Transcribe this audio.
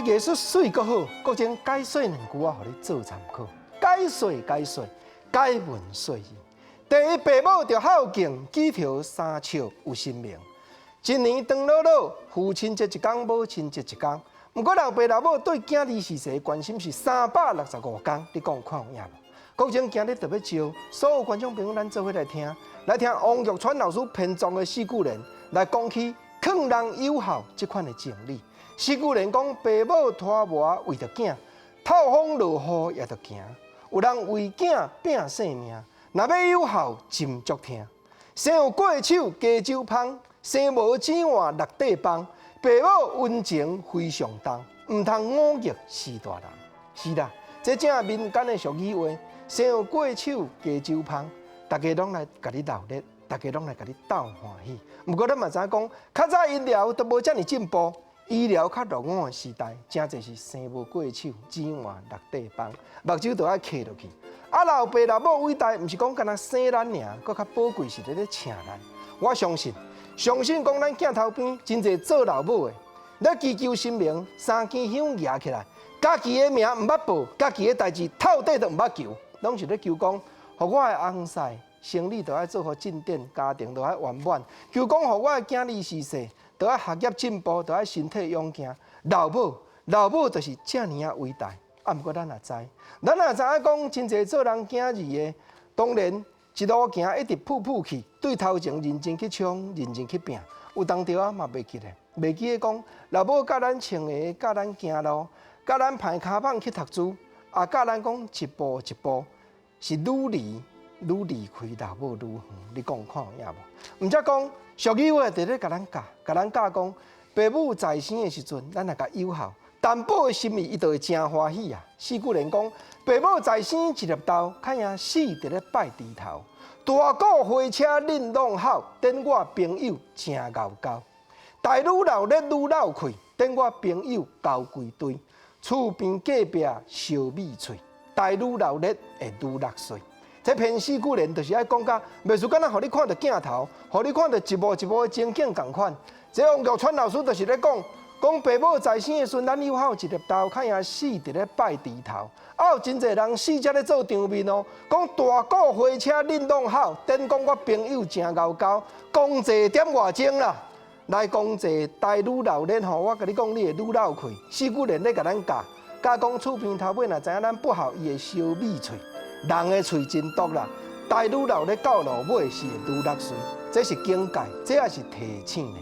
藝術媠閣好，國珍解說兩句仔，予你做參考。解說解說，解文說字。第一，爸母著孝敬，舉頭三尺有神明。一年長碌碌，父親節一工，母親節一工。毋過老爸老母對囝兒時勢關心是365工，你講看有影無？國珍今日特別招所有觀眾朋友，咱做伙來聽，來聽王玉川老師編撰的四句聯，來講起勸人有孝這款的情理。四句聯講，爸母拖磨為著囝，透風落雨也著行。有人為囝拚性命，若欲有孝，真足疼。生有過手加酒芳，生無錢換六塊枋。爸母溫情非常重，毋通忤逆死大人。是啦，這正是民間的俗語話，生有過手加酒芳，大家攏來共你鬧熱，大家攏來共你鬥歡喜。毋過咱嘛知影講，較早醫療都無遮爾進步，醫療較落伍的時代，誠濟是生無過手，錢換六塊枋，目睭都愛磕落去。啊，老爸老母偉大，毋是講干焦生咱爾，閣較寶貴是咧疼咱。我相信，相信講咱鏡頭邊真濟做老母的，咧祈求神明三支香舉起來，家己的名毋捌報，家己的代誌透底都毋捌求，攏是咧求講，予我的翁婿生理都愛做予進展，家庭都愛圓滿。求講予我的囝兒時勢都愛學業進步，都愛身體勇健。老母，老母就是遮爾仔偉大。啊，毋過咱也知，咱也知影講，真濟做人囝兒的，當然一路行一直噗噗去，對頭前認真去衝，認真去拚。有當時仔嘛袂記咧，袂記得講老母教咱穿鞋，教咱行路，教咱攀跤舫去讀書，也教咱講一步一步是愈離愈離開老母愈遠。你講看有影無？毋則講俗語話佇咧共咱教，共咱教講，爸母在生的時陣，咱若共有孝，淡薄的心意，伊就會誠歡喜啊！四句聯講，爸母在生一粒豆，較贏死佇咧拜豬頭。大鼓火車恁攏吼，等我朋友誠𠢕厚。大女鬧熱愈鬧氣，等我朋友交規堆。厝邊隔壁燒米喙，大女鬧熱會愈落水。這篇四句聯就是愛講甲，袂輸干焦予你看著鏡頭，予你看著一幕一幕的情景仝款。這王玉川老師就是咧講。講爸母在生的時陣，咱有孝一粒豆，較贏死佇咧拜豬頭。啊，有真濟人死才咧做場面哦。講大鼓火車恁攏吼，等講我朋友誠𠢕厚，講濟點外鐘啦。來講濟大女鬧熱吼，我共你講，你會愈鬧氣。四句聯咧共咱教，教講厝邊頭尾若知影咱不孝，伊會燒米喙。人的喙真毒啦，大女鬧熱到落尾是會愈落水，這是警戒，這也是提醒的。